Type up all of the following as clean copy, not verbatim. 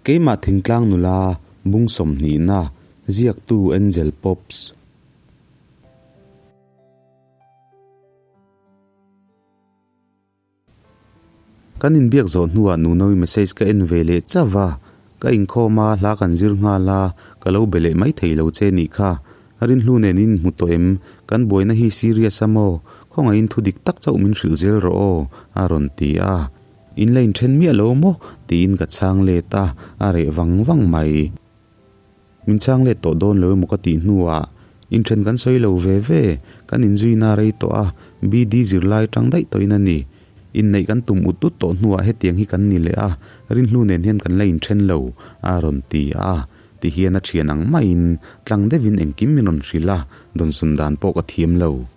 Keimah thingtlang nula bung sawmhnihna ziaktu Angel Pops. Kan inbiak zawh hnuah Nunoui message ka en ve leh chauh a, ka inkhawm a, hla kan zir nghal a, ka lo be leh mai thei lo che nih kha. Rinhlu nen in inhmu tawh em? Kan buaina hi serious a maw? Khawngaihin thu dik tak chauh min hrilh zel rawh aw, a rawn ti a. In la inthen miah lo maw? tiin ka chhang let a, a reh vang vang mai. Min chhang let tawh dawn lo emaw ka tih hnuah, Inthen kan sawi lo ve ve, kan inzuina rei tawh a, BD zirlai tang daih tawhin a ni. Inneih kan tum ut ut tawh hnuah hetiang hi kan ni leh a, Rinhlu nen hian kan la inthen lo, a rawn ti a. Ti hian a thian ang maiin tlang deuhin engkim min rawn hrilh a, dawnsawn dan pawh ka thiam lo.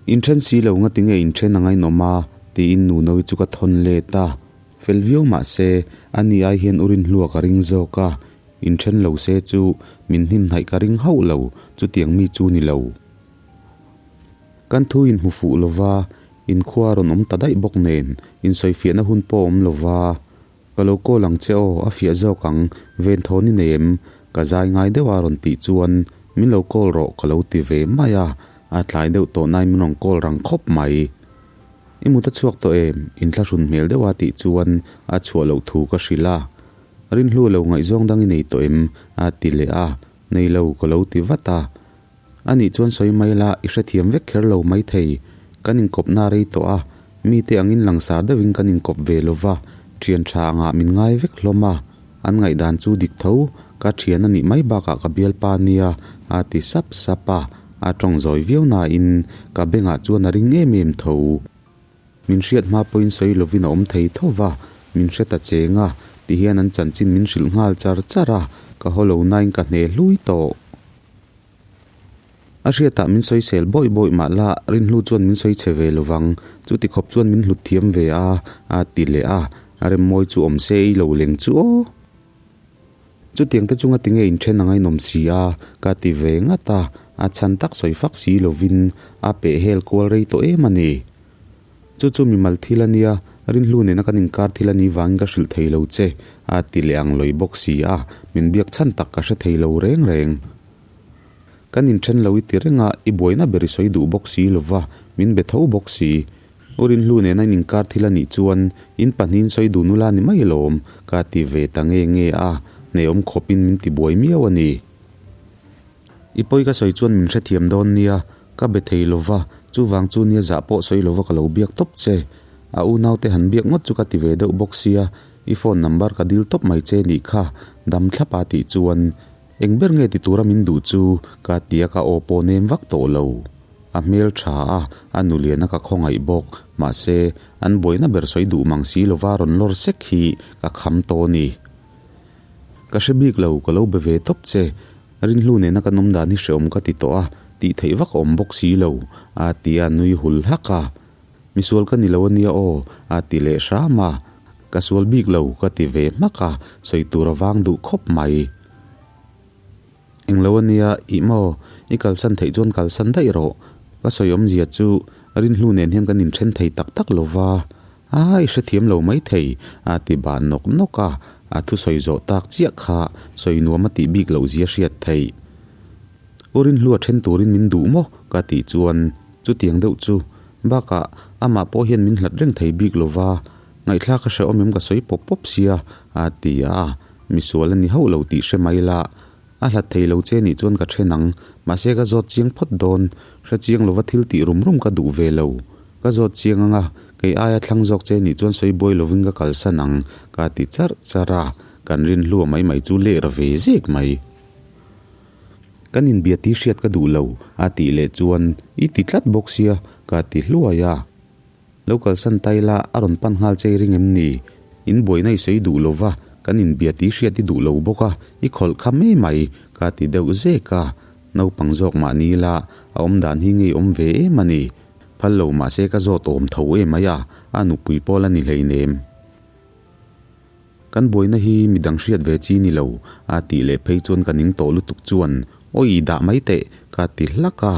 Inthen si lo nga tinge inthen a ngainawm a? tiin Nunoui chu ka thawn let a. Fel viau mah se, ani ai hian u Rinhlua ka ring zawk a, inthen lo se chu min hnimhnaih ka ring hauh lo, chutiang mi chu ni lo. Kan thu inhmu fuh lo va, inkhua a rawn awm ta daih bawk nen, insawifiahna hun pawh a awm lo va. Ka lo call ang che aw, a fiah zawk ang, venthawn i nei em? Ka zai ngai deuh a rawn tih chuan min lo call rawh ka lo ti ve mai a, a tlai deuh tawh nain min rawn call rang khawp mai. I mut a chhuak tawh em? Inthlahrun hmel deuh a tih chuan a chhuah loh thu ka hrilh a. Rinhlu lo ngaihzawng dang i nei tawh em? a ti leh a, nei lo ka lo ti vat a. Anih chuan sawi mai la, i hrethiam vek kher lo maithei. Kan inkawpna rei tawh a, mite angin langsar deuhin kan inkawp ve lo va, thian tha angah min ngai vek hlawm a. An ngaihdan chu dik tho, ka thian a nih mai bakah ka bialpa nia, a ti sap sap a, a tawng zawi viau nain ka bengah chuan a ring em em tho. Min hriat hma pawhin sawi lovin a awm thei tho va, min hre ta cheng a, tihian an chanchin min hrilh nghal char char a, ka haw lo nain ka hne hlui tawh. A hriatah min sawisel bawih bawih mah la, Rinhlu chuan min sawi chhe ve lovang, chuti khawp chuan min hlut thiam ve a, a ti leh a, a remmawi chu awm se ei lo leng chu aw. Chutiang te chunga tinge inthen a ngainawm si a, ka ti ve ngat a, a chhan tak sawi fak si lovin a peh hel kual rei tawh em a ni. Chu chu mimal thil a nia, Rinhlu nena kan inkar thil a nih vangin ka hrilh thei lo che, a ti leh ang lawih bawk si a, min biak chhan tak ka hre thei lo reng reng. Kan inthen lo i ti reng a, i buaina ber i sawi duh bawk si lo va, min be tho bawk si. U Rinhlu nena in inkar thil a nih chuan in pahnihin sawi duh nula ni mai lawm, ka ti ve ta nge nge a, hneawm khawpin min ti buai miau a ni. I pawi ka sawi chuan min hrethiam dawn nia, ka be thei lo va, chuvang chu nia zah pawh sawi lo va ka lo biak tawp che. A unaute han biak ngawt chu ka ti ve deuh bawk sia, i phone number ka dil tawp mai che nih kha, dam thlap a tih chuan Eng ber nge ti tura min duh chu ka ti a ka aw pawh nem vak tawh lo. A hmel tha a, a nulian a ka khawngaih bawk. Mahse, an buaina ber sawi duh mang si lova rawn lawr sek hi ka kham tawh a ni. Ka hre bik lo, ka lo be ve tawp che. Rinhlu nena kan awm dan hi hreawm ka ti tawh a, tih theih vak a awm bawk si lo, a ti a nui hul hak a. Misual ka ni lo a nia aw, a ti leh hram a. Ka sual bik lo ka ti ve hmak a, sawi tur a vang duh khawp mai. Englo a nia, ih maw, i kalsan theih chuan kalsan daih rawh. Ka sawi awmzia chu Rinhlu nen hian kan inthen thei tak tak lo va, a i hrethiam lo mai thei, a ti bah nawk nawk a, a thusawi zawh tak chiah kha sawi nuam a tih bik loh zia hriat theih. U Rinhlu a then turin min duh maw? ka tih chuan chutiang deuh chu bakah amah pawh hian min hlat reng thei bik lo va, ngaihthlak a hrehawm em ka sawi pawp pawp sia a ti a, misual a ni hauh lo tih hre mai la, a hlat thei lo che nih chuan ka then ang, mahse ka zawt chiang phawt dawn, hre chiang lova thil tih rum rum ka duh ve lo, ka zawt chiang ang a, kei aia thlang zawk che nih chuan sawi buai lovin ka kalsan ang ka ti charh charh a, kan rinhlua mai mai chu leh ra ve zek mai. Kan inbia tih hriat ka duh lo, a tih leh chuan i ti tlat bawk sia, ka ti hluai a. Lo kalsan ta ila a rawn pan nghal che i ring em ni? In buaina i sawi duh lo va, kan inbia tih hriat i duh lo bawk a, i khawlh kha mai mai, ka ti deuh zek a. Naupang zawk mah ni ila a awmdan hi ngei awm ve em a ni. Phal lo mahse ka zawt awm tho em mai a, a nupui pawh la ni hleinem. Kan buaina hi midang hriat ve chi ni lo, a tih leh phei chuan ka ning tawh lutuk chuan, Awi dah mai teh, ka ti hlak a.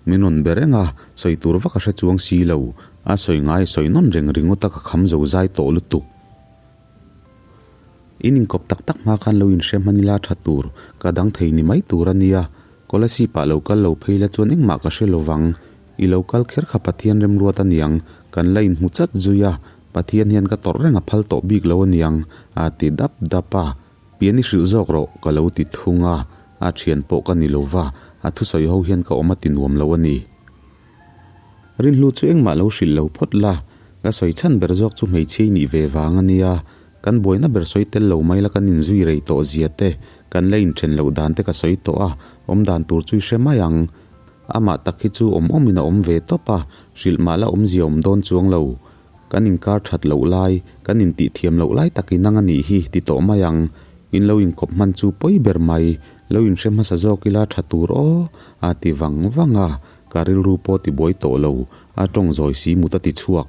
Min rawn be reng a, sawi tur vak a hre chuang si lo. A sawi ngai sawi nawn reng ringawt a ka kham zo zai tawh lutuk. In inkawp tak tak hma khan lo inhre hman ila tha tur, ka dang thei ni mai tur a nia. Kolasib ah lo kal lo phei la chuan engmah ka hre lovang. I lo kal kher kha Pathian remruat a niang, kan la inhmu chat zui a, Pathian hian ka tawrh reng a phal tawh bik lo a niang, a ti dap dap a. Pian i hrilh zawk rawh, ka lo ti thung a, a thian pawh ka ni lova, a thusawi ho hian ka awm a ti nuam lo a ni. Rinhlu chu engmah lo hrilh lo phawt la, ka sawi chhan ber zawk chu hmeichhia i nih ve vang a nia, kan buaina ber sawi tel lo mai la kan inzui rei tawh zia te, kan la inthen loh dan te ka sawi tawh a, awm dan tur chu i hre mai ang. Amah tak hi chu awm awmin a awm ve tawp a, hrilh mah la awmzia awm dawn chuang lo. Kan inkar that loh lai, kan intih thiam loh lai tak inang a nih hi ti tawh mai ang. In lo inkawp hman chu pawi ber mai, lo inhre hmasa zawk ila tha tur aw, a ti vang vang a, ka rilru pawh ti buai tawh lo, a tawng zawi si mut a ti chhuak.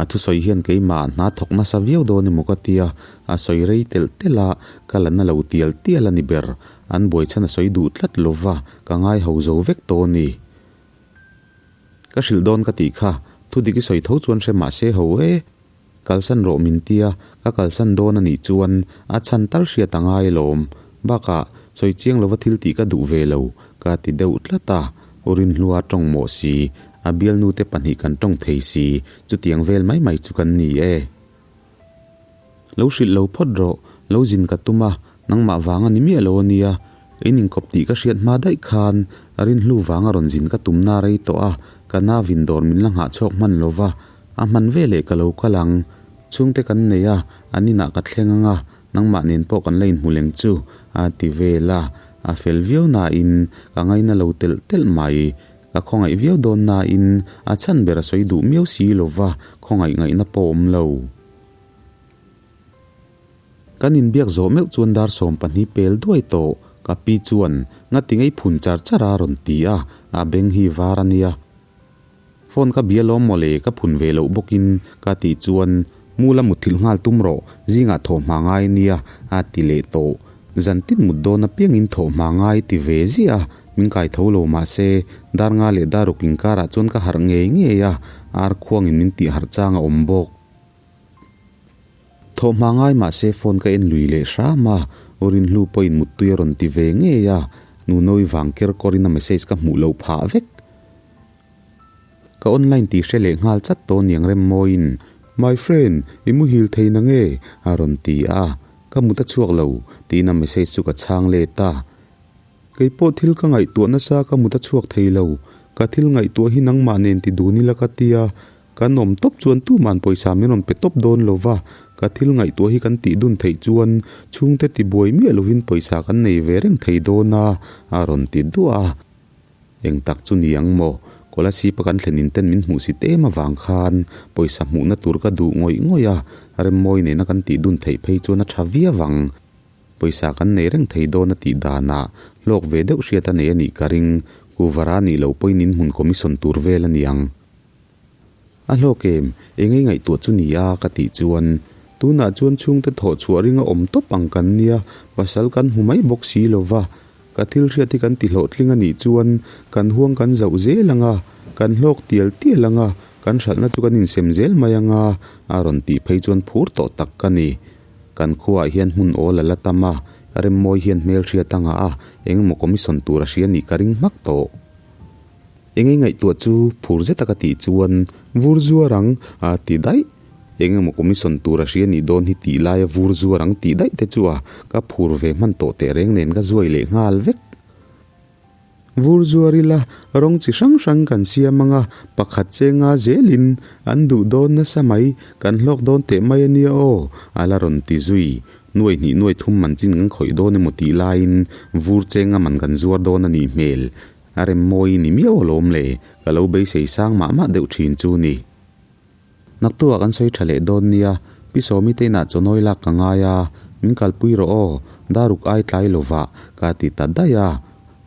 A thusawi hian keimah hna thawk nasa viau dawn emaw ka tia, a sawi rei telh telh a, ka la na lo tial tial a ni ber, an buai chhan a sawi duh tlat lova, ka ngai ho zo vek tawh a ni. Ka hrilh dawn ka tih kha, thu dik i sawi tho chuan hre mah se ho e. Kalsan rawh min tia, ka kalsan dawn a nih chuan a chhan tal hriat a ngai alawm. Bakah, sawi chiang lova thil tih ka duh ve lo, ka ti deuh tlat a. U Rinhlua tawng mawh si, a bialnu te pahnih kan tawng thei si, chutiang vel mai mai chu kan ni e. Lo hrilh lo phawt rawh, lo zin ka tum a, nangmah vang a ni miah lo a nia. In inkawp tih ka hriat hma daih khan Rinhlu vanga rawn zin ka tumna rei tawh a, ka navin dawr min la nghah chhuak hman lo va, a hman veleh ka lo kal ang. Chhungte kan nei a, an inah ka thleng ang a, nangmah nen pawh kan la inhmu leng chu, a ti vel a, a fel viau nain ka ngaina lo telh telh mai. Ka khawngaih viau dawn nain a chhan ber a sawi duh miau si lo va, khawngaih ngaihna pawh awm lo. Kan inbiak zawh meuh chuan dar 12 pel duai tawh, ka pi chuan ngati ngei phun char char a rawn ti a, a beng hi var a nia. Phone ka bia lawm mawle ka phun ve loh bawkin ka tih chuan mu la mutthilh nghal tum rawh, zingah thawhhma ngai nia a ti leh tawh. Zan tin mut dawn apiangin thawhhma ngai ti ve ziah a, min kai tho lo mahse dar nga leh dar ruk inkarah chuan ka harh ngei ngei a, ar khuangin min tih harh chang a awm bawk. Thawhhma ngai mahse phone ka en lui leh hram a, U Rinhlu pawhin muttui a rawn ti ve ngei a, Nunawi vang ker kawrin a message ka hmuh loh phah vek. Ka online tih hre leh nghal chat tawh niang Remmawiin, My friend, i muhil thei na nge? a rawn ti a, ka mut a chhuak lo tiin a message chu ka chhang let a. Kei pawh thil ka ngaihtuah nasa ka mut a chhuak thei lo, ka thil ngaihtuah hi nangmah nen ti dun ila ka tia, kan awm tawp chuan tuman pawisa min rawn pe tawp dawn lo va, ka thil ngaihtuah hi kan tih dun theih chuan chhungte tibuai miah lovin pawisa kan nei ve reng thei dawn a, a rawn ti duah a. Eng tak chu ni ang maw? Kolasib a kan thlen in ten min hmuh sit em avang khan pawisa hmuhna tur ka duh ngawih ngawih a, Remmawi nena kan tih dun theih phei chuan a tha viau ang. Pawisa kan nei reng thei dawn a tih danah hlawk ve deuh hriat a nei a nih ka ring, Kuvara nih loh pawhin in hmun commission tur vel a ni ang. A hlawk em? Eng ei ngaihtuah chu ni a? ka tih chuan, Tunah chuan chhungte thawh chhuah ringa awm tawp ang kan nia, pasal kan hmu mai bawk si lo va, ka thil hriat hi kan ti hlawhtling a nih chuan kan huang kan zauh zel ang a, kan hlawk tial tial ang a, kan hralhna chu kan insem zel mai ang a, a rawn tih phei chuan phur tawh tak ka ni. Kan khuaah hian hmun awl a la tam a, Remmawi hian hmelhriat a ngah a, engemaw commission tur a hria nih ka ring hmak tawh. Eng ei ngaihtuah chu phur zeta ka tih chuan vur zuar ang a ti daih. Eng emaw commission tur a hria nih dawn hi tih laia vur zuar ang tih daih te chu a ka phur ve hman tawh teh reng nen ka zuai leh nghal vek. Vur zuar ila rawng chi hrang hrang kan siam ang a, pakhat chenga zelin an duh dawn nasa mai, kan hlawk dawn teh mai a nia aw, a la rawn ti zui. Nuai hnih nuai thum man chin kan khawih dawn emaw tih laiin vur chenga man kan zuar dawn a nih hmel. A rem mawi ni miau alawm le, ka lo beisei sang mah mah deuh thin chu ni. Naktuah kan sawi tha leh dawn nia, Pi Sawmi te inah chawnawi lak ka ngai a, min kalpui rawh aw, daruk ai tlai lovah ka ti ta daih a.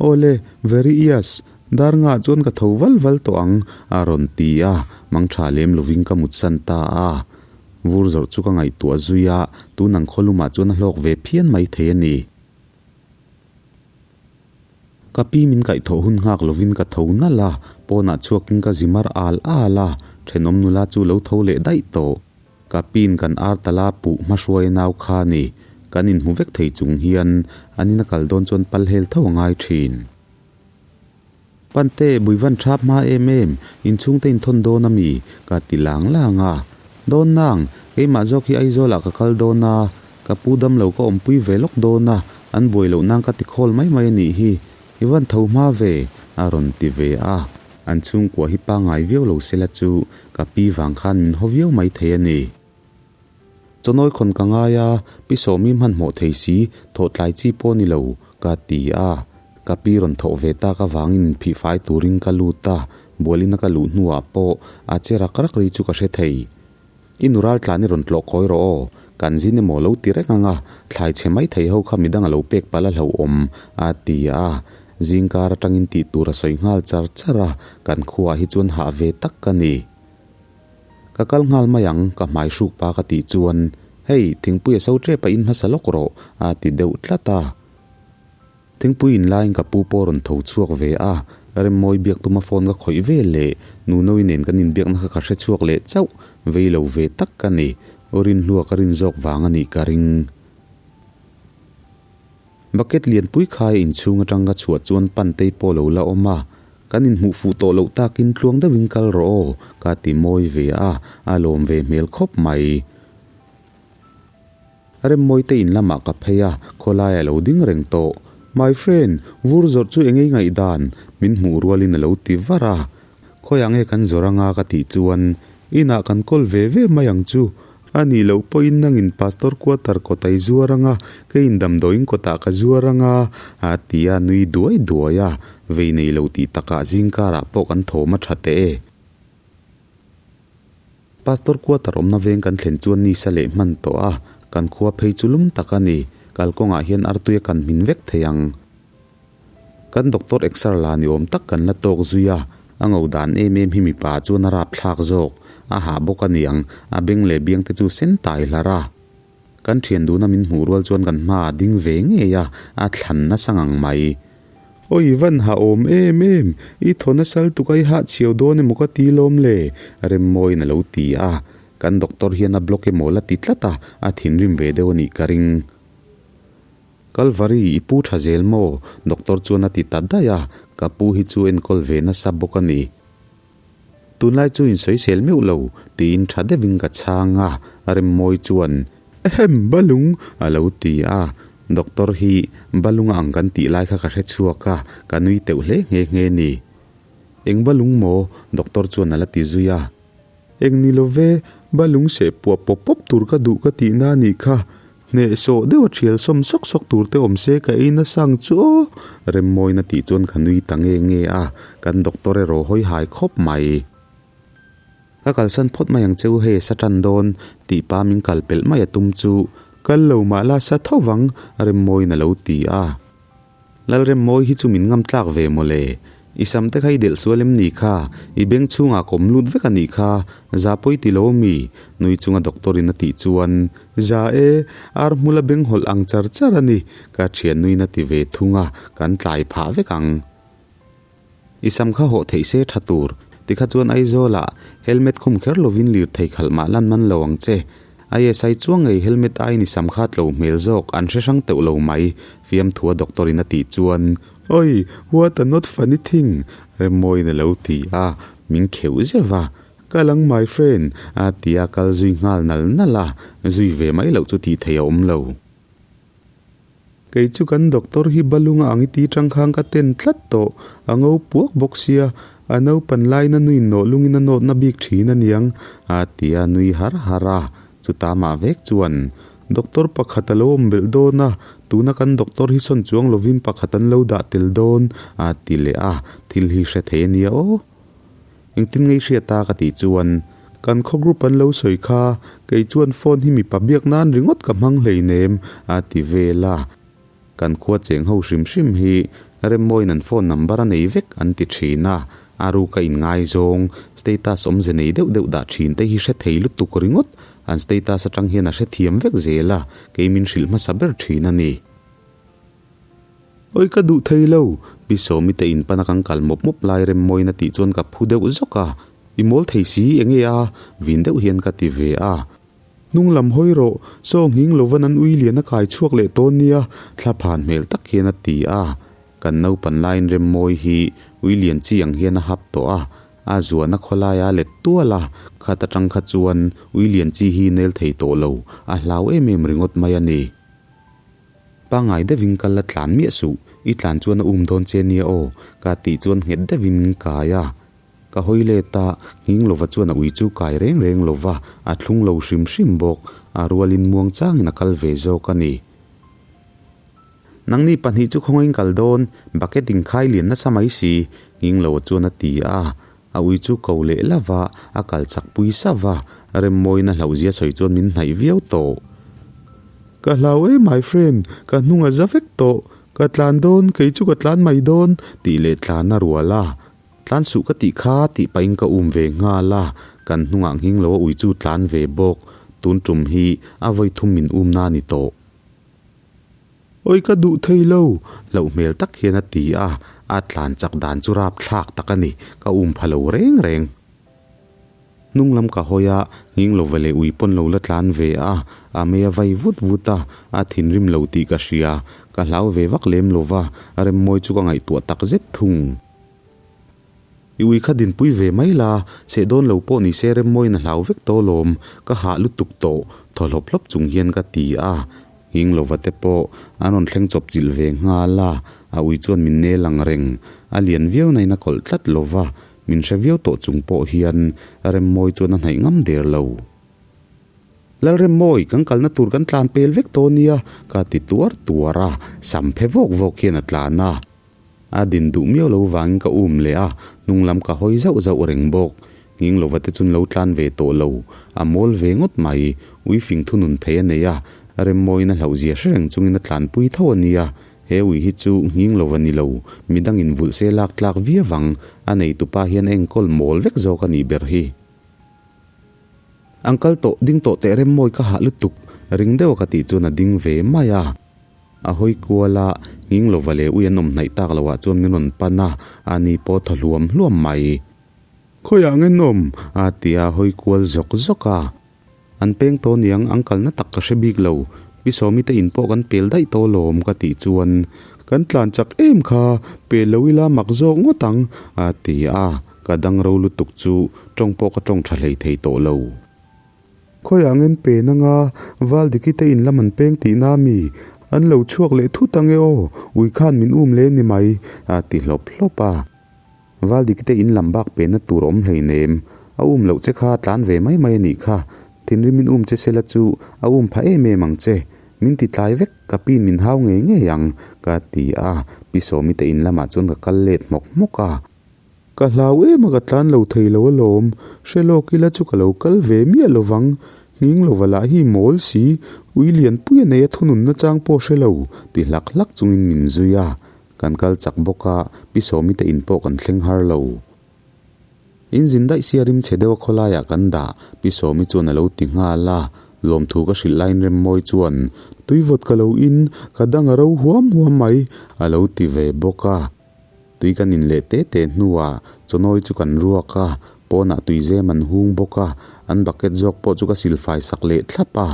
Aw le, very yes, dar ngah chuan ka tho val val tawh ang, a rawn ti a, mangtha lem lovin ka mutsan ta a. Vur zawrh chu ka ngaihtuah zui a, tun ang khawlumah chuan a hlawk ve phian mai thei a ni. Ka pi min kaihthawh hun nghak lovin ka tho nalh a, pawnah chhuakin ka zi mar al al a, thenawm nula chu lo tho leh daih tawh. Ka piin kan ar tala puh hmahruai nau kha ni. Kan inhmu vek thei chung hian an ina kal dawn chuan pal hel tho a ngai thin. Pante, bui van thap hma em em, inchhungte inthawn dawn a mi? ka ti lang lang a. Dawn nang, keimah zawk hi Aizawlah ka kal dawn a, ka pu damlo ka awmpui ve lawk dawn a, an buai loh nan ka ti khawl mai mai a nih hi, i van tho hma ve, a rawn ti ve a. An chhungkua hi pangngai viau lo sela chu ka pi vang khan min haw viau mai thei a ni. Chawnawi khawn ka ngai a, pi Sawmi hmanhmawh thei si, thawh tlai chi pawh ni lo, ka ti a. Ka pi rawn thawh ve tak avangin phih fai turin ka lut a, bualina ka luh hnuah pawh a che rak rak ri chu ka hre thei. I nu ral tlan i rawn tlawh kawi rawh aw, kan zin emaw lo ti reng ang a, thlai chhe mai thei ho kha midang a lo pek palh a hlauhawm, a ti a. Zingkar atangin tih tur a sawi nghal char char a, kan khuaah hi chuan hah ve tak ka ni. Ka kal nghal mai ang, ka hmai hruk pa ka tih chuan, Hei, thingpui a so tep a in hmasa lawk rawh, a ti deuh tlat a. Thingpui in laiin ka pu pawh rawn tho chhuak ve a, Remmawi biak tuma phone ka khawih vel leh Nunoui nen kan inbiakna kha ka hre chhuak leh chauh, vei lo ve tak ka ni. Aw Rinhlua ka rin zawk vang a nih ka ring. Bucket lianpui khai inchhung atang ka chhuah chuan Pantei pawh lo la awm a, kan inhmuh fuh tawh loh takin tluang deuhin kal rawh aw, ka ti mawi ve a, a lawm ve hmel khawp mai. Remmawite in lamah ka phei a, khawlai a lo ding reng tawh. My friend, vur zawrh chu engei ngaihdan? Min hmuh rualin a lo ti var a. Khawiah nge kan zawrh anga ka tih chuan, Inah kan kawl ve ve mai ang chu. A nih loh pawhin nangin Pastor quarter kawt a i zuar anga, keiin damdawiin kawtah ka zuar anga, a ti a, nui duai duai a, vei nei lo tih takah zingkarah pawh kan thawm a tha teh e. Pastor quarter awmna veng kan thlen chuan nisa leh hman tawh a, kan khua phei chu lum tak a ni, kalkawngah hian artui a kan hmin vek thei ang. Kan doctor exer la ni awm tak kan la tawk zui a, a ngo dan em em hi mipa chuan a rap thlak zawk, a hah bawk a niang, a beng leh biang te chu sen tai hlar a. Kan thian duna min hmuh rual chuan kan hma a ding ve ngei a, a thlan nasa ngang mai. Awi van hah awm em em, i thaw nasal tuk a i hah chhiau dawn emaw ka ti lawm le, Remmawiin a lo ti a, kan doctor hian a block emaw la ti tlat a, a thinrim ve deuh a nih ka ring. Kalvari, i pu tha zel maw? Doctor chuan a ti ta daih a, ka pu hi chu enkawl ve nasa bawk a ni. Tunlai chu insawisel meuh lo, tiin tha deuhin ka chhang a, Remmawi chuan, Ehem, balung! a lo ti a, Doctor hi balung a ang kan tih lai kha ka hre chhuak a, ka nui teuh hle nghe nghe ni. Eng balung maw? Doctor chuan a la ti zui a. Eng ni lo ve, balung seh puah pawp pawp tur ka duh ka tihna a nih kha. Hneh sawh deuh a thial sawm sawk sawk tur te awm se ka ei nasa ang chu aw. Remmawina tih chuan ka nui ta nge nge a, kan doctor erawh hawi hai khawp mai. Ka kalsan phawt mai ang che u hei sa tan dawn tih pa min kal pelh mai a tum chu kal lo mah la sa tho vang Remmawina lo ti a. Lalremmawi hi chu min ngam tlak ve mawle. I sam te kha i delh sual em ni kha? I beng chhungah kawm lut vek a nih kha. Za pawi ti lo mi? Nui chunga doctor in a tih chuan, Za e, ar hmula beng hawlh ang char char a ni. Ka thian nuin a ti ve thung a, kan tlai phah vek ang. I sam kha hawh theih se tha tur. Tikha chuan Aizawlah helmet khum kher lovin lirthei khalh mah lan man lo ang che. ISI chuang ngei helmet aiin i sam kha tlo hmel zawk an hre hrang teuh lo mai, fiamthua doctor in a tih chuan, Oi, what a not funny thing! Remmawiin a lo ti a, min kheuh zeuh a. Kal ang my friend, a ti a kal zui nghal nal nal a, zui ve mai loh chu tih theih a awm lo. Kei chu kan doctor hi balunga ang i ti tang khan ka ten tlat tawh, a ngo puak bawk sia, a naupan laina nuin nawh lungin a nawtna bik thin a niang, a ti a nui har har a, chuta mah vek chuan doctor pakhat a lo awm belh dawn a, tuna kan doctor hi sawn chuang lovin pakhat an lo dah tel dawn, a ti leh a, thil hi hre thei a nia aw. Engtin ngei hriat a ka tih chuan kan khaw group an lo sawi kha kei chuan phone hi mipa biak nan ringawt ka hmang hleinem a ti vel a. Kan khua cheng ho hrim hrim hi Remmawiin an phone number a nei vek an ti thin a, a ruka inngaizawng status awmze nei deuh deuh dah thin te hi hre thei lutuk ringawt an status atang hian a hrethiam vek zel a, kei min hrilh hmasa ber thin a ni. Oi ka duh thei lo, Pi Sawmi te in pana kan kal mawp mawp lai Remmawiin a tih chuan ka phu deuh zawk a, I mawl thei si enge a? Vin deuh hian ka ti ve a. Hnung lam hawi rawh, saw nghing lovan an ui lian a kai chhuak leh tawn nia, thla phan hmel tak hian a ti a. Kan naupan laiin Remmawi hi ui lian chi ang hian a hap tawh a, a zuana khawlaia a let tual a, khat atang kha chuan ui lian chi hi nel thei tawh lo, a hlau em em ringawt mai a ni. Pangngai deuhin kal la tlan miah suh, i tlan chuan a um dawn che nia aw, ka tih chuan nghet deuhin min kai a. Ka hawi let a, nghing lova chuan a ui chu kai reng reng lova, a thlung lo hrim hrim bawk, a rualin muang changin a kal ve zawk a ni. Nangni pahnih chu khawngaiin kal dawn, bucket in khai lian nasa mai si, nghing lova chuan a ti a. A ui chu ko leh lova, a kal chak pui sauh va, Remmawina hlauhzia sawi chuan min hnaih viau tawh. Ka hlau e my friend, ka hnung a za vek tawh, ka tlan dawn, kei chu ka tlan mai dawn, tih leh tlan a rual a. Tlan suh ka tih kha tih pahin ka um ve nghal a, kan hnungah nghing lo a ui chu tlan ve bawk, tun tum hi a vawi thum min um na ni tawh. Awi ka duh thei lo, hlauh hmel tak hian a ti a, a tlan chak dan chu rap thlak tak a ni, ka um pha lo reng reng. Hnung lam ka hawi a, nghing lo ve leh ui pawn lo la tlan ve a, a mei a vai vut vut a, a thinrim lo tih ka hria, ka hlau ve vak lem lo va, Remmawi chu ka ngaihtuah tak zet thung. I ui kha dinpui ve mai la, seh dawn lo pawh ni se Remmawiin a hlau vek tawh alawm, ka hah lutuk tawh, thaw hlawp hlawp chung hian ka ti a. Nghing lova te pawh an rawn thleng chawp chilh ve nghal a, a ui chuan min nel ang reng, a lian viau nain a kawlh tlat lova, min hre viau tawh chung pawh hian Remmawi chuan a hnaih ngam der lo. Lalremmawi, kan kalna tur kan tlan pel vek tawh nia, ka ti tuar tuar a, sam phe vawk vawk hian a tlan a. A din duh miau lo vangin ka um leh a, hnung lam ka hawi zauh zauh reng bawk. Nghing lova te chun lo tlan ve tawh lo, a mawl ve ngawt mai. Ui fing thunun thei a nei a, Remmawiin a hlauhzia hre reng chungin a tlanpui tho a nia. He ui hi chu nghing lova ni lo, midangin vulh se lak tlak viau ang, a neitupa hian a enkawl mawl vek zawk a nih ber hi. Ang kal tawh, ding tawh teh Remmawi ka hah lutuk, ring deuha ka tih chuan a ding ve mai a. A hawi kual a, nghing lova leh ui an awm hnaih tak loah chuan min rawn pan a, a ni pawh thaw hluam hluam mai. Khawiah nge nawm? a ti a hawi kual zawk zawk a. An peng tawh niang, ang kalna tak ka hre bik lo. Pi Sawmi te in pawh kan pel daih tawh lawm ka tih chuan, Kan tlan chak em kha, pel lo ila mak zawk ngawt ang, a ti a. Ka dang ro lutuk chu tawng pawh ka tawng tha hlei thei tawh lo. Khawiah ngen pen anga Valdiki te in lam an peng tihna mi? An lo chhuak leh thut ange aw, ui khan min um le ni mai, a ti hlawp hlawp a. Valdiki te in lam bak penna tur awm hleinem, a um loh che kha tlan ve mai mai a nih kha, thinrim in um che sela chu a um pha em em ang che, min ti tlai vek, ka pin min hau ngei ngei ang, ka ti a, Pi Sawmi te in lamah chuan ka kal let hmawk hmawk a. Ka hlau em a ka tlan lo thei lo alawm, hre lawk ila chu ka lo kal ve miah lo vang, nghing lova lah hi mawl si, ui lianpui a nei a thununna chang pawh hre lo, ti hlak hlak chungin min zui a, kan kal chak bawk a, Pi Sawmi te in pawh kan thleng har lo. In zin daih sia rim chhe deuh a khawlaiah kan dah, Pi Sawmi chuan a lo ti nghal a, lawmthu ka hrilh laiin Remmawi chuan, Tuivawt ka lo in, ka dang a ro huam huam mai, a lo ti ve bawk a. Tui kan in leh te te hnuah chawnawi chu kan ruak a, pawnah tui zem an hung bawk a, an bucket zawk pawh chu ka silfai sak leh thlap a.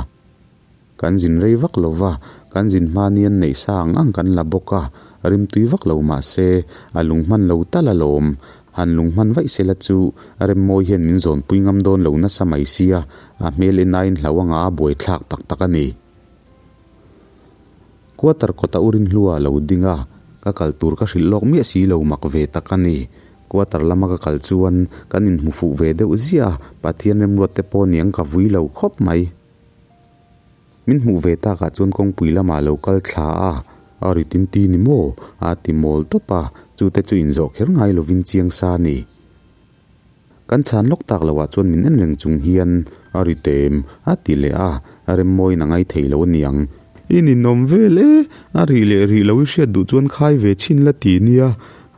Kan zin rei vak lo va, kan zin hma ni an neih sa ang ang kan la bawk a, rim tui vak lo mah se, a lung hman lo tal alawm. Han lung hman vaih sela chu Remmawi hian min zawnpui ngam dawn lo nasa mai sia, a hmel en aiin hlau anga a buaithlak tak tak a ni. Quarter kawta u Rinhlua a lo ding a, ka kal tur ka hrilh lawk miah si lo mak ve tak a ni. Quarter lama ka kal chuan kan inhmu fuh ve deuh ziah a, Pathian remruat te pawh niang ka vui lo khawp mai. Min hmuh ve takah chuan kawngpui lamah a lo kal thla a, a ri tin ti ni maw? a ti mawl tawp a, chute chu inzawh kher ngai lovin chiang sa a ni. Kan chhan lawk tak loh ah chuan min en reng chung hian a ri tem a ti leh a, Remmawiin a ngai thei lo a niang. I ninawm vel e, a rih leh rih lo i hriat duh chuan khai ve chhin la ti nia,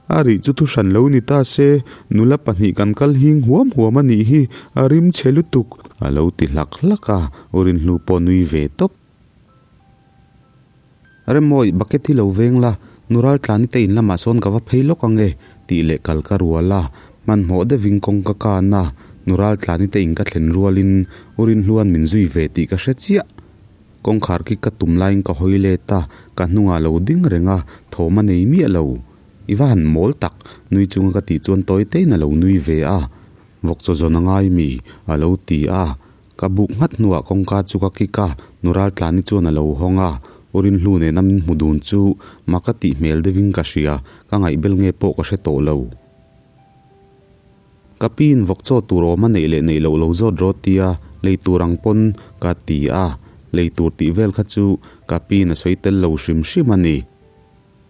a rih chu thu hran lo ni ta se, nula pahnih kan kal hing huam huam a nih hi, a rim chhe lutuk a lo ti hlak hlak a, U Rinhlu pawh nui ve tawp. Remmawi, bucket hi lo veng la, nu Raltlani te in lamah sawn ka va phei lawk ang e, tih leh kal ka rual a, hmanhmawh deuhin kawng ka kan a, Nu Raltlani te in ka thlen rualin U Rinhlua'n min zui ve tih ka hre chiah. Kawngkhar kik ka tum laiin ka hawi let a, ka hnungah lo ding reng a, thawm a nei miah lo. I va han mawl tak, nui chunga ka tih chuan tawi tein a lo nui ve a. Vawkchaw zawn a ngai mi? a lo ti a. Ka buk nghat hnuah kawngka chu ka kik a, nu Raltlani chuan a lo hawng a. U Rinhlu nena min hmu dun chu mak a tih hmel deuhin ka hria, ka ngaihbel nge pawh ka hre tawh lo. Ka piin vawk chaw tur awm a neih leh neih loh lo zawt rawh tia lei tur ang pawn ka ti a, lei tur tih vel kha chu ka piin a sawi tel lo hrim hrim a ni.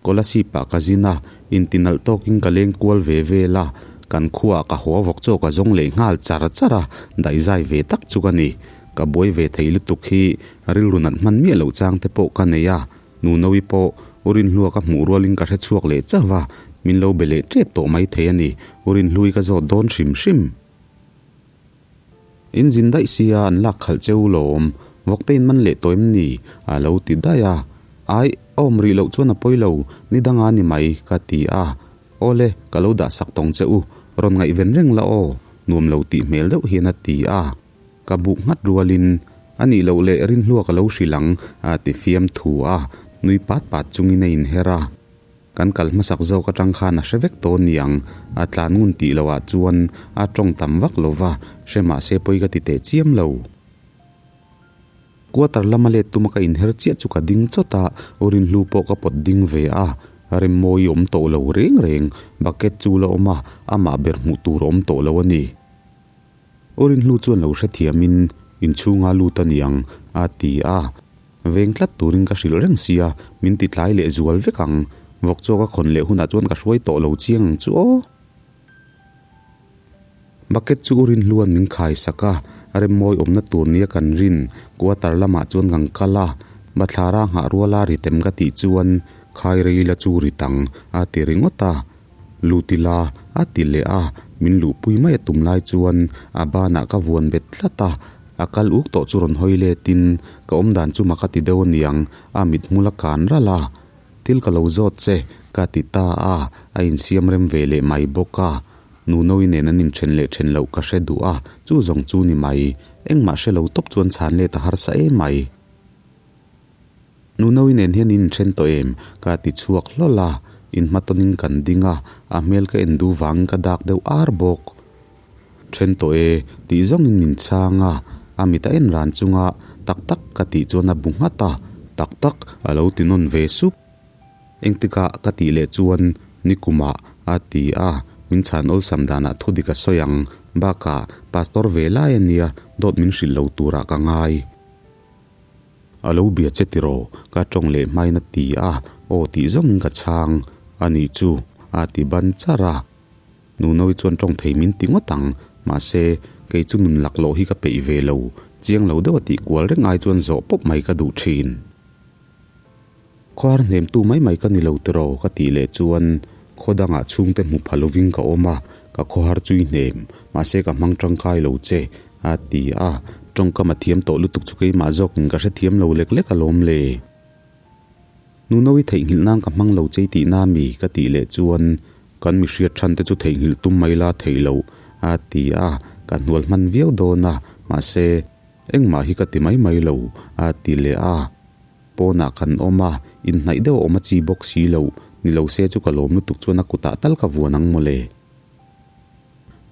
Kolasib ah ka zin a, inti nalh tawkin ka leng kual ve vel a, kan khuaah ka haw vawk chaw ka zawng leh nghal char char a, daihzai ve tak chu ka ni. Ka buai ve thei lutuk hi rilru nat hman miah loh chang te pawh ka nei a, Nunoui pawh U Rinhlua ka hmuh rualin ka hre chhuak leh chauh va, min lo be leh tep tawh mai thei a ni. U Rinhlui ka zawt dawn hrim hrim. In zin daih sia an lak khalh che u lawm, vawkte in man leh tawh em ni? a lo ti daih a. Ai, a awm rih loh chuan a pawi lo, ni danga ni mai, ka ti a. Awle, ka lo dah sak tawng che u, rawn ngaihven reng la aw, nuam lo tih hmel deuh hian a ti a. Ka buk nghat rualin, A nih loh leh rinhlua ka lo hrilh ang, a ti fiam thu a, nui pat pat chungin a inher a. Kan kal hmasak zawk atang khan a hre vek tawh niang, a tlan ngun tih loh ah chuan a tawng tam vak lo va, hre mah se pawi ka ti teh chiam lo. Quarter lama let tuma ka inher chiah chu ka ding chawt a, U Rinhlu pawh ka pawt ding ve a, Remmawi awm tawh lo reng reng, bucket chu la awm a, amah ber hmuh tur a awm tawh lo a ni. U Rinhlu chuan lo hrethiamin inchhunga lut a niang a ti a, veng tlat turin ka hrilh reng sia, min ti tlai leh zual vek ang. Vawk chaw ka khawn leh hunah chuan ka hruai tawh lo chiang ang chu aw. Bucket chu U Rinhlua'n min khai sak a, Remmawi awmna tur nia kan rin quarter lamah chuan kan kal a, bathlara nghah ruala ri tem ka tih chuan khai rei la chu ri tang a ti ringawt a. Lut ila, a ti leh a, min luhpui mai a tum lai chuan a banah ka vuan bet tlat a, a kal uk tawh chu rawn hawi letin ka awmdan chu mak a ti deuh aniang, a mithmul a kan ralh a, Thil ka lo zawt che, ka ti ta a, a insiam rem ve leh mai bawk a, Nunoui nen an inthen leh then loh ka hre duh a, chu zawng chu ni mai, engmah hre lo tawp chuan chhan let a harsa em mai. Nunoui nen hian in inthen tawh em? Ka ti chhuak hlawl a, in hmatawnin kan ding a, a hmel ka en duh vangin ka dak deuh ar bawk. Then tawh e, tih zawngin min chhang a, a mit a en ran chunga tak tak ka tih chuan a bu nghat a, tak tak a lo ti nawn ve sup. Engtikah ka tih leh chuan nikumah a ti a, min chhan awlsam danah thu dik a sawi ang, bakah pastor ve lai a nia, dawt min hrilh lo turah ka ngai. A lo bia che tiraw? Ka tawng leh hmain a ti a, aw tih zawngin ka chhang a nih chu a ti ban char a. Nunoui chuan tawng thei min ti ngawt ang, mahse kei chu nun laklawh hi ka peih ve lo, chiang lo deuh a tih kual reng ai chuan zawh pawp mai ka duh thin. Khuar hnemtu mai mai ka ni lo tiraw ka tih leh chuan khaw dangah chhungte hmu pha lovin ka awm a, ka khawhar chui hnem, mahse ka hmang tangkai lo che a ti a, tawngkam a thiam tawh lutuk chu keimah zawkin ka hrethiam lo lek lek alawm le. Nunoui theihnghilh nan ka hmang lo che i tih na mi ka tih leh chuan kan mi hriat than te chu theihnghilh tum mai la theih loh a ti a, ka hnual hman viau dawn a, mahse engmah hi ka ti mai mai lo a ti leh a. Pawnah kan awm a, inhnaih deuh a awm a chi bawk si lo, ni lo se chu ka lawm lutuk chuan a kutah tal ka vuan ang mawle.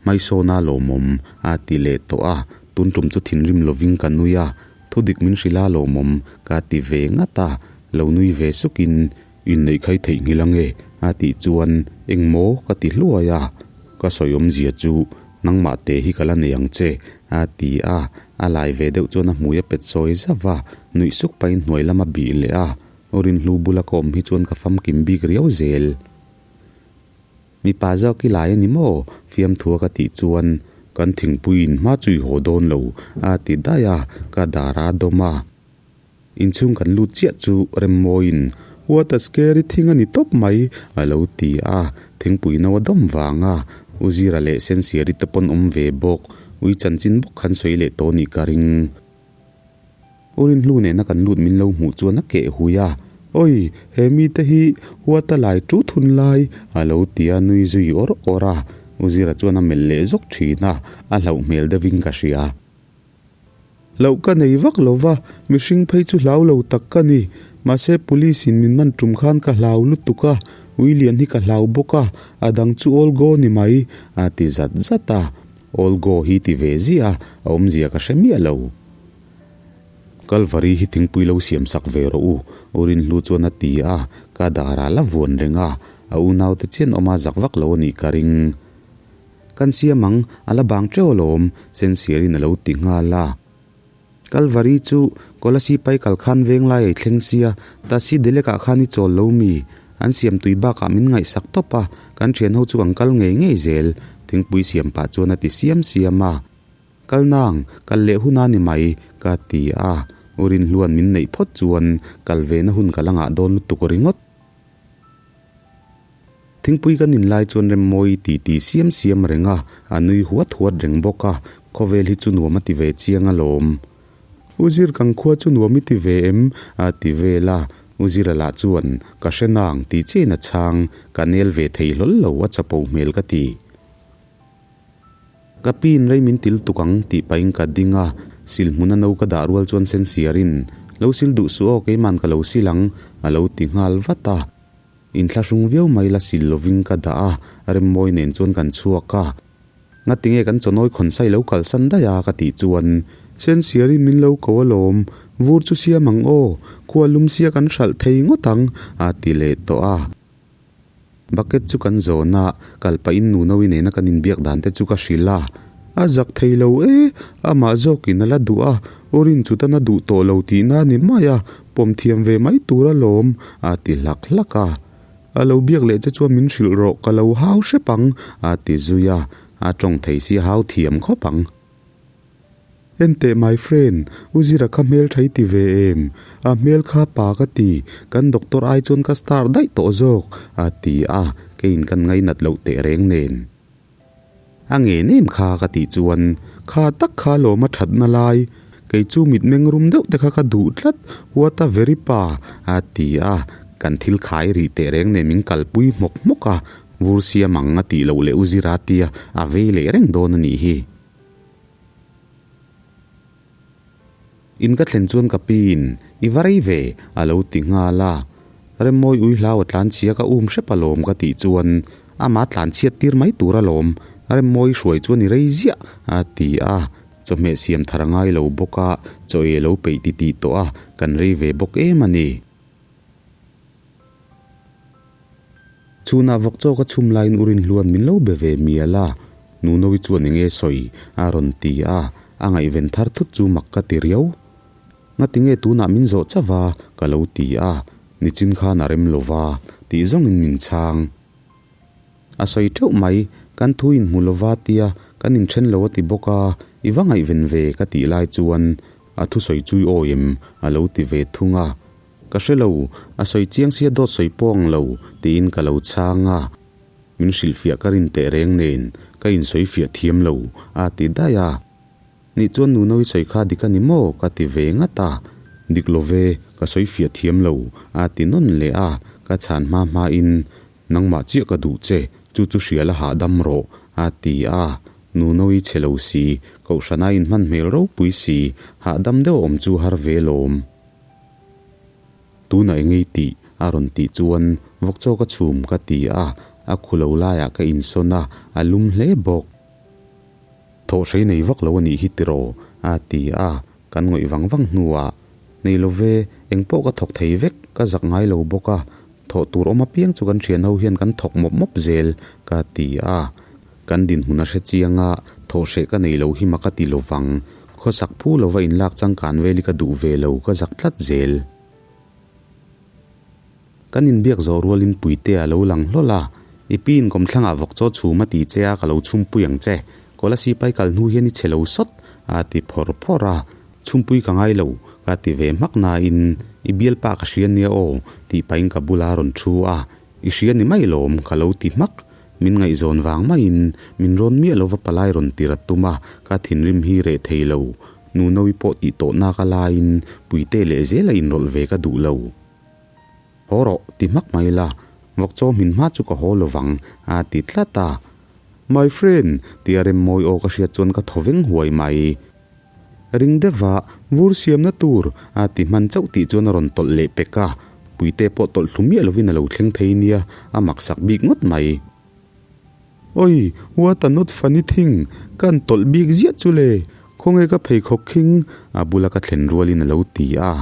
Hmaisawna lawmawm a ti leh tawh a, tun tum chu thinrim lovin ka nui a, thudik min hrilh a lawmawm ka ti ve ngat a, lo nui ve sukin inneih kha i theihnghilh ange a tih chuan engmaw ka ti hluai a, ka sawi awmzia chu nangmah te hi ka la nei ang che a ti a, a lai ve deuh chuan a hmui a pet sawi zauh a, nuih suk pahin hnuai lam a bih leh a, Rinhlu bula ka awm hi chuan ka famkim bik riau zel. Mipa zawk i lai a ni maw? Fiamthua ka tih chuan kan thingpui in hma chu i haw dawn lo a ti daih a, ka dar a dawm a. Inchhung kan lut chiah chu Remmawiin What a scary thing a ni tawp mai a lo ti a, thingpui no a dawm vang a, U Zira leh Sensiari te pawn awm ve bawk, ui chanchin bawk khan sawi leh tawh nih ka ring. U Rinhlu nena kan lut min lo hmuh chuan a keh hui a, Awi, he mite hi huat a lai tut hun lai a lo ti a nui zui awr awr a. U Zira chuan a melh leh zawk thin a, a hlauh hmel deuhin ka hria. Hlauh ka nei vak lo va, mihring phei chu hlau lo tak ka ni. Mahse police in min man tum khan ka hlau lutuk a, ui lian hi ka hlau bawk a, a dang chu all go ni mai, a ti zat zat a. All go hi ti ve ziah a, a awmzia ka hre miah lo. Kalvari hi thingpui lo siam sak ve rawh u, U Rinhlu chuan a ti a, ka darah la vuan reng a, a unaute chian awma zak vak lo a nih ka ring. Kan siam ang, a la bang teuh alawm, Sensiarin a lo ti nghal a. Kalvari chu Kolasi pai kal khan veng lai ei thleng sia, Tasi Delekah khan i chawl lo mi? An siam tui bakah min ngaihsak tawp a, kan thianho chu kan kal ngei ngei zel, thingpui siam pah chuan a ti siam siam a. Kal nang, kal leh hun a ni mai, ka ti a. U Rinhluan min neih phawt chuan kal ve na hun ka la ngah dawn lutuk ringawt. Thingpui kan in lai chuan Remmawi ti ti siam siam reng a, a nui huat huat reng bawk a, khawvel hi chu nuam a ti ve chiang alawm. U Zir kan khua chu nuam i ti ve em? a ti vel a, U Zira lah chuan ka hre nang tih chiahin a chhang, ka nel ve thei hlawl lo a chapo hmel ka ti. Ka piin rei min til tuk ang tih pahin ka ding a, sil hmuna no ka dah rual chuan sensiarin, Lo sil duh suh aw, keiman ka lo sil ang, a lo ti nghal vat a. Inthlahrung viau mai la sil lovin ka dah a, Remmawi nen chuan kan chhuak a. Ngatinge kan chawnawi khawnsai lo kalsan daih a ka tih chuan, Sensiarin min lo ko alawm, vur chu siam ang aw, khua lum sia kan hralh thei ngawt ang, a ti leh tawh a. Bucket chu kan zawn a, kal pahin Nunoui nena kan inbiak dan te chu ka hrilh a. A zak thei lo e, amah zawkin a la duh a, u Rinchutan a duh tawh lo tihna a ni mai a, pawm thiam ve mai tur alawm, a ti hlak hlak a. A lo biak leh che chuan min hrilh rawh, ka lo hau hrep ang, a ti zui a, a tawng thei si a hau thiam khawp ang. Enteh my friend, U Zira kha hmel tha i ti ve em? A hmel kha pa ka ti, kan doctor ai chuan ka star daih tawh zawk, a ti a, keiin kan ngainat loh teh reng nen. A ngen em kha ka tih chuan, kha tak kha lawm a thatna lai, kei chu mitmeng rum deuh te kha ka duh tlat, what a very pa, a ti a, kan thil khai rih teh reng nen min kalpui hmawk hmawk a, vur siam ang a tih loh leh U Zira tia a vei leh reng dawn a nih hi. In ka thlen chuan ka piin, I va rei ve, a lo ti nghal a. Remmawi ui hlau a tlan chhia ka um hrep alawm ka tih chuan, Ama tlan chhiat tir mai tur alawm, Remmawi hruai chuan i rei ziah, a ti a. Chawhmeh siam thar a ngai lo bawk a, chaw ei a lo peih titih tawh a, kan rei ve bawk em a ni. Chhunah vawk chaw ka chhum laiin u Rinhluan min lo be ve mial a, Nunoui chuan eng nge sawi a rawn ti a, a ngaihven thar thut chu mak ka ti riau. Ngati nge tunah min zawh chauh a? ka lo ti a, nichin khan a rem lo va tih zawngin min chhang. A sawi teuh mai, kan thu inhmu lo va tia kan inthen lo a ti bawk a, i va ngaihven ve ka tih lai chuan a thusawi chu i awi em? a lo ti ve thung a. Ka hre lo, a sawi chiang sia dawt sawi pawh ang lo, tiin ka lo chhang a. Min hrilhfiah ka rin teh reng nen, ka insawi fiah thiam lo, a ti daih a. Nih chuan Nuno i sawi kha dik a ni maw? ka ti ve ngat a. Dik lo ve, ka sawi fiah thiam lo, a ti nawn leh a. Ka chhan hma hmain, Nangmah chiah ka duh che, chu chu hria la hahdam rawh, a ti a. Nuno i chhe lo si, Kohhrana inhman hmel ropui si, hahdam deuh awm chu har ve lawm. Tunah eng ei tih? a rawn tih chuan vawk chaw ka chhum ka ti a, a khu lo laiah ka insawn a, a lum hle bawk. Thawh hrei nei vak lo a nih hi tiraw? a ti a, kan ngawih vang vang hnuah, Nei lo ve, eng pawh ka thawk thei vek, ka zak ngai lo bawk a, thawh tur awm apiang chu kan thian ho hian kan thawk mawp mawp zel ka ti a. Kan dinhmun a hre chiang a, thawh hreh ka nei lo hi ma ka ti lo vang. Khawsak phu lova inlak changkan vel hi ka duh ve lo, ka zak tlat zel. Kan inbiak zawh rualin Puitea a lo lang hlawl a, I pi in kawmthlangah vawk chaw chhum a ti che a, ka lo chhumpui ang che. Kawla sipai kal hnu hian i chhe lo sawt, a ti phawr phawr a. Chhumpui ka ngai lo, ka ti ve hmak nain, I bialpa ka hria nia aw, tih pahin ka bula rawn thu a. I hria ni mai lawm, ka lo ti hmak. Min ngaihzawn vang maiin min rawn miah lova palai rawn tir a tum a, ka thinrim hi reh thei lo. Nunoui pawh tih tawh nak a laiin Puite leh zel a inrawlh ve ka duh lo. Haw rawh, ti hmak mai la, vawk chaw hmin hma chu ka haw lovang, a ti tlat a. My friend, tia Remmawi aw ka hriat chuan ka thaw veng huai mai. Ring deuha vur siamna tur a ti hman chauh tih chuan a rawn tawlh leh pek a, Puite pawh tawlh thlu miah lovin a lo thleng thei nia, a maksak bik ngawt mai. Oi, what a not funny thing, ka an tawlh bik ziah chu le, khawnge ka pheikhawk khing? A bula ka thlen rualin a lo ti a,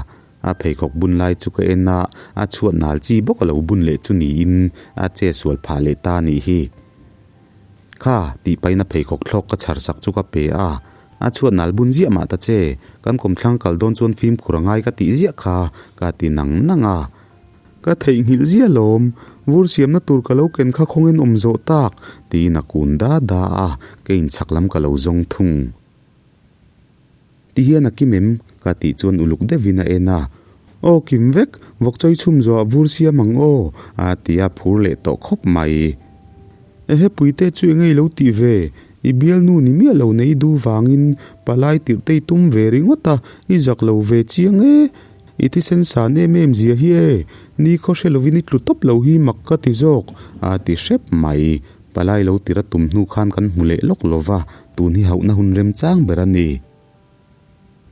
a pheikhawk bun lai chu ka en a, a chhuat nal chi bawk a lo bun leh chu niin a che sual phah leh ta anih hi. Kha, tih pahin a pheikhawk thlawk ka chhar sak chu ka pe a, a chhuat nal bun ziah mah ta che, kan kawmthlang kal dawn chuan fimkhur a ngai ka tih ziah kha, ka ti nang nang a. Ka theihnghilh ziah lawm, vur siamna tur ka lo ken kha khawngin awm zawh tak, tiin a kun da da a, ka inchhak lam ka lo zawng thung. Ti hian a kim em? Ka tih chuan uluk deuhin a en a, Aw kim vek, vawkchawi chhum zawhah vur siam ang aw, a ti a phur leh tawh khawp mai. Ehe Puite chu enge i lo tih ve? I bialnu ni miah lo nei du vangin palai tirh te i tum ve ringawt a, i zak lo ve chiang e. I thisen san em em zia hi e, ni khaw hre lovin i tlu tawp lo hi mak ka ti zawk, a ti hrep mai. Palai lo tir a tum hnu khan kan hmu leh lawk lo va, tun hi hauhna hun remchang ber a ni.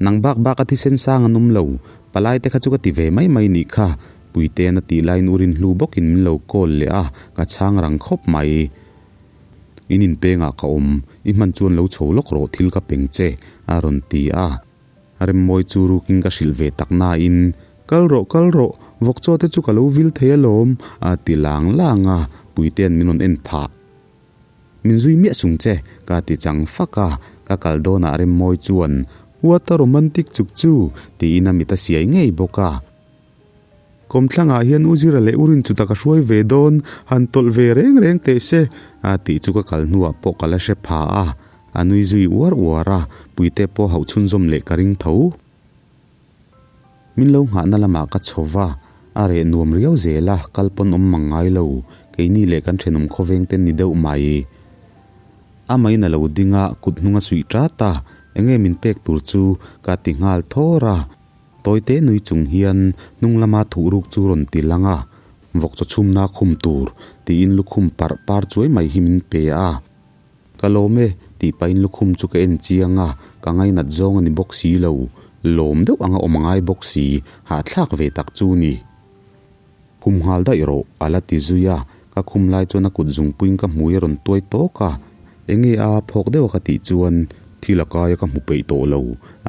Nang bak bak a thisen sang an awm lo, palai te kha chu ka ti ve mai mai nih kha, Puitean a tih laiin u Rinhlu bawkin min lo call leh a, ka chhang rang khawp mai. In inpengah ka awm, i hman chuan lo chho lawk rawh thil ka peng che, a rawn ti a. Remmawi chu rukin ka hrilh ve tak nain, Kal rawh, kal rawh, vawkchaw te chu ka lo vil thei alawm, a ti lang lang a, Puitean min rawn en phah. Min zui miah sung che, ka ti chang fak a, ka kal dawnah Remmawi chuan, What a romantic chuk chu! tiin a mit a siai ngei bawk a. Kawmthlangah hian U Zira leh U Rinchuta ka hruai ve dawn, han tawlh ve reng reng teh se, a tih chu ka kal hnuah pawh ka la hre pha a, a nui zui uar uar a, Puite pawh hauh chhunzawm leh ka ring tho. Min lo nghahna lamah ka chho va, a reh nuam riau zel a, kal pawn awm mang ngai lo, keini leh kan thenawm khawveng te ni deuh mai. Amahin a lo ding a, kut hnung a suih ṭat a, enge min pek tur chu ka ti nghal thawr a, tawite nui chung hian hnung lama thuhruk chu rawn ti lang a, vawk chaw chhumna khum tur tiin lukhum parh par chuai mai hi min pe a. Ka lawm e, tih pahin lukhum chu ka en chiang a, ka ngainat zawng a ni bawk si lo, lawm deuh anga awm a ngai bawk si, hahthlak ve tak chu ni. Khum nghal daih rawh, a la ti zui a, ka khum lai chuan a kut zungpuiin ka hmui a rawn tuai tawk a, enge a phawk deuh a ka tih chuan thil a kai a ka hmu peih tawh lo,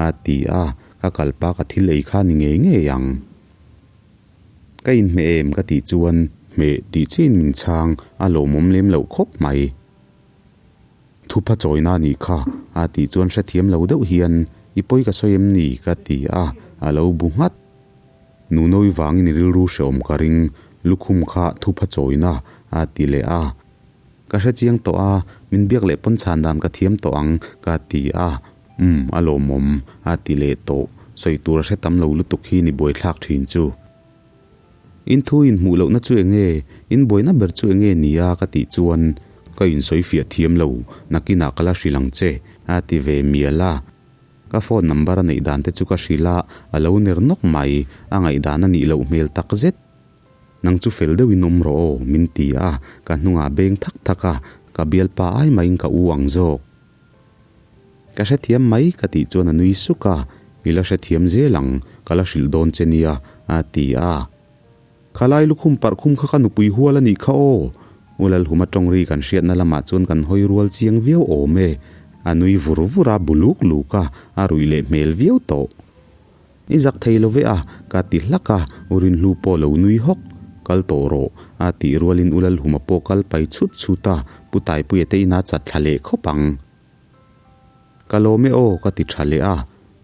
a ti a, ka kalpa ka thil ei kha ni ngei ngei ang. Ka inhmeh em ka tih chuan hmeh tih chiin min chhang, a lawmawm lem loh khawp mai. Thupha chawina a nih kha, a tih chuan hrethiam lo deuh hian, I pawi ka sawi em ni? ka ti a, a lo bu nghat. Nunawi vangin i rilru hrehawm ka ring, lukhum kha thupha chawina, a ti leh a. Ka hrechiang tawh a, min biak leh pawn chhan dan ka thiam tawh ang, ka ti a. Umm, a lawmawm, a ti leh tawh. Sawi tur a hre tam lo lutuk hi ni buaithlak thin chu. In thu in hmuh lohna chu eng nge? In buaina ber chu eng nge ni a? ka tih chuan ka insawi fiah thiam lo, nakinah ka la hrilh ang che, a ti ve mial a. Ka phone number a neih dan te chu ka hrilh a, a lo ner nawk mai, a ngaihdan a nih loh hmel tak zet. Nang chu fel deuhin awm rawh aw, min ti a, ka hnungah beng thak thak a, ka bialpa ai mahin ka u ang zawk. Ka hrethiam mai ka tih chuan a nui suk a, I la hrethiam zel ang, ka la hrilh dawn che nia, a ti a. Khalai lukhum parh khum kha ka nupui hual a nih kha aw! U Lalhuma tawng ri kan hriatna lamah chuan kan hawi rual chiang viau awm e. A nui vur vur a, bu luk luk a, a ruih leh hmel viau tawh. I zak thei lo ve a, ka ti hlak a, U Rinhlu pawh lo nui hawk. Kal tawh rawh, a tih rualin U Lalhuma pawh kal pai chhut chhut a, Pu Taipuia te inah chat thla leh khawp ang. Ka lawm e aw, ka ti tha leh a,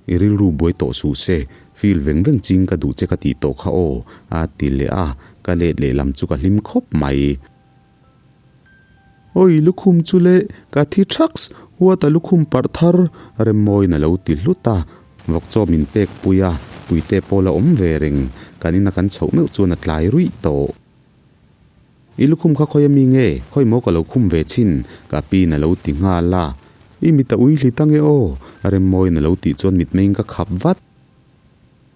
I rilru buai tawh suh se, feel veng veng ching ka duh che ka tih tawh kha aw, a ti leh a, ka let lehlam chu ka hlim khawp mai. Oi lukhum chu le, ka thi thaks, huata lukhum parh thar, Remmawiin a lo ti hlut a, vawkchaw min pek pui a, puite pawh la awm ve reng, kan ina kan chhoh meuh chuan a tlai ruih tawh. I lukhum kha khawi ami nge, khawi maw ka lo khum ve chhin, ka piin a lo ti nghal a, I mit a ui hlit ange aw, Remmawiin a lo tih chuan mitmeiin ka khap vat.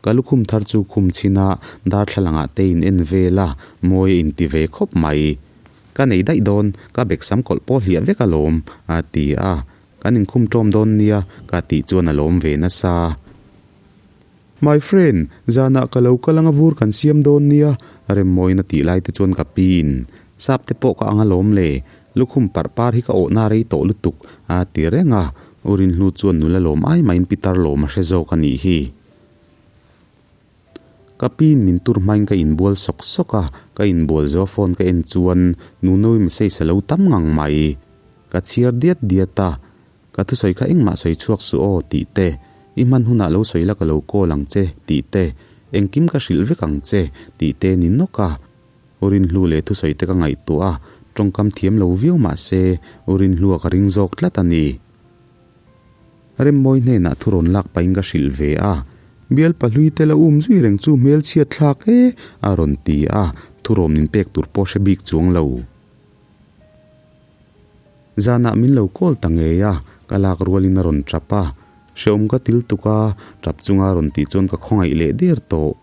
Ka lukhum thar chu khum chhin a, darthlalangah te in en vel a, mawi a inti ve khawp mai. Ka nei daih dawn, ka bek sam kawlh pawh hliah vek alawm, a ti a. Kan inkhum ṭawm dawn nia, ka tih chuan a lawm ve nasa. My friend, zanah ka lo kal anga vur kan siam dawn nia, Remmawina tih lai te chuan ka piin, Sap te pawh ka ang alawm le, lukhum parh par hi ka awhna rei tawh lutuk, a ti reng a, U Rinhlu chuan nula lawm ai maiin pitar lawm a hre zawk a nih hi. Ka piin min tur hmain ka inbual sawk sawk a, ka inbual zawh phone ka en chuan Nunoui message a lo tam ngang mai. Ka chhiar diat diat a, Ka thusawi kha engmah sawi chhuak suh aw tih te, i hman hunah lo sawi la ka lo call ang che tih te, engkim ka hrilh vek ang che tih te ni nawk a. U Rinhlu leh thusawi te ka ngaihtuah a, tawngkam thiam lo viau mah se U Rinhlua ka ring zawk tlat a ni. Remmawi hnenah thu rawn lak pahin ka hrilh ve a, Bial pahlui te la um zui reng chu hmelchhiat thlak e a rawn ti a, thurawm min pek tur pawh hre bik chuang lo. Zanah min lo call ta ngei a, ka lak rualin a rawn tap a. Hreawm ka til tuk a, tap chunga a rawn tih chuan ka khawngaih leh der tawh.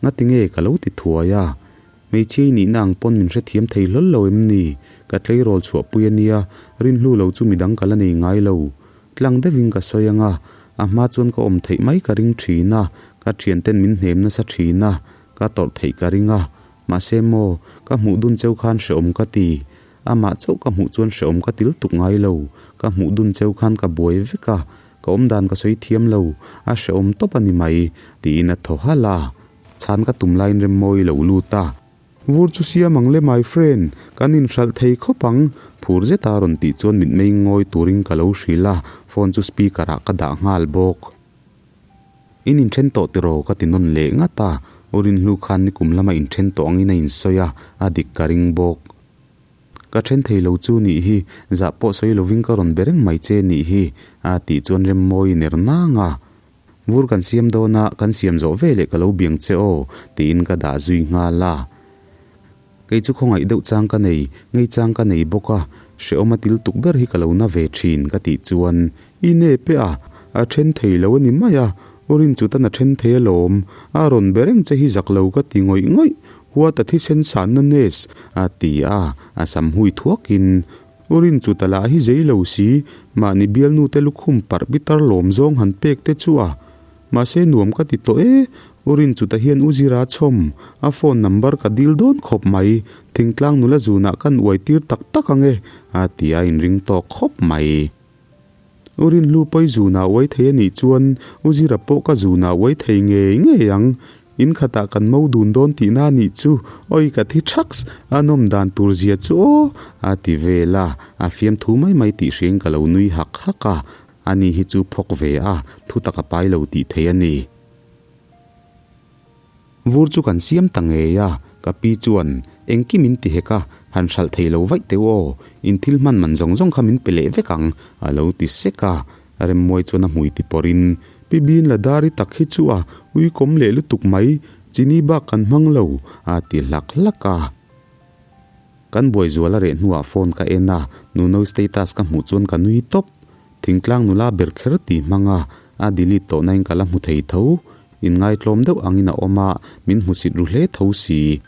Ngati nge ka lo ti thuai a? Hmeichhia i nihna ang pawn min hrethiam thei hlawl lo em ni? Ka tleirawl chhuahpui a nia, rinhlu lo chu midang ka la nei ngai lo. Tlang deuhin ka sawi ang a, a hma chuan ka awm theih mai ka ring thin a, ka thianten min hnem nasa thin a, ka tawrh theih ka ring a. Mahse maw, ka hmuh dun cheu khan hreawm ka ti. Amah chauh ka hmuh chuan hreawm ka til tuk ngai lo. Ka hmuh dun cheu khan ka buai vek a, ka awmdan ka sawi thiam lo, a hreawm tawp a ni mai, tiin a thaw halh a. Chhan ka tum laiin Remmawi lo lut a. Vur chu siam ang le my friend, kan inhralh thei khawp ang, phur zeta rawn tih chuan mitmei ngawi turin ka lo hrilh a, phone chu speaker ah ka dah nghal bawk. In inthen tawh tiraw ka ti nawn leh ngat a, U Rinhlu khan nikum lama inthen tawh angin a insawi a, a dik ka ring bawk. Ka then thei lo chu nih hi, zah pawh sawi lovin ka rawn be reng mai che nih hi, a tih chuan Remmawi ner nang a. Vur kan siam dawn a, kan siam zawh ve leh ka lo biang che aw, tiin ka dah zui nghal a. Kei chu khawngaih deuh chang ka nei, ngei chang ka nei bawk a, hrehawm a til tuk ber hi ka lo na ve thin ka tih chuan, I ne pe a, a then thei lo a ni mai a, u Rinchutan a then thei alawm, a rawn be reng che hi zak lo ka ti ngawih ngawih, huat a thisen sanna nes, a ti a, a sam hui thuakin, U Rinchuta lah hi zei lo si, mahni bialnu te lukhum parh bitar lawm zawng han pek te chu a, Mahse nuam ka ti tawh e, U Rinchuta hian U Zira chhawm, a phone number ka dil dawn khawp mai, thingtlang nula zunah kan uai tir tak tak ang e, a ti a inring tawk khawp mai. U Rinhlu pawi zunah uai thei a nih chuan U Zira pawh ka zunah uai thei ngei ngei ang, in khatah kan mo dun dawn tihna a nih chu, awi ka thi thaks, a nawm dan tur zia chu aw, a ti vel a, a fiamthu mai mai tih hriain ka lo nui hak hak a, Ani hi chu phawk ve a, thu tak a pai lo tih thei a ni. Vur chu kan siam ta ngei a, ka pi chuan, Engkim in ti hek a, han hralh thei lo vaih teu aw, in thil hman man zawng zawng kha min pe leh vek ang, a lo ti sek a. Remmuai chuan a hmui ti pawrhin, Pi Bin la dar i tak hi chu a uikawm leh lutuk mai, chini bak kan hmang lo, a ti hlak hlak a. Kan buai zual a reh hnuah phone ka en a, Nunoi status ka hmuh chuan ka nui tawp. Thingtlang nula ber kher ti hmang a, a delete tawh nain ka la hmu thei tho. Inngaitlawm deuh angin a awm a, min hmusit ru hle tho si.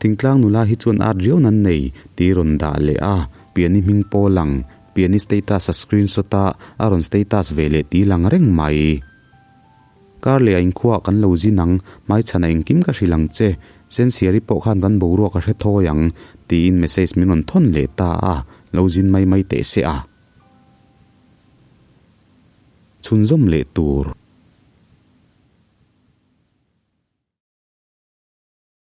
Thingtlang nula hi chuan art riau nan nei tih rawn dah leh a, Piani hming pawh lang, Piani status a screenshot a, a rawn status ve leh ti lang reng mai. Kar leh a inkhuaah kan lo zin ang, hmaichhana engkim ka hrilh ang che, Sensiari pawh khan kan boruak a hre thawi ang, tiin message min rawn thawn leh ta a, lo zin mai mai teh se a. Chhunzawm leh tur.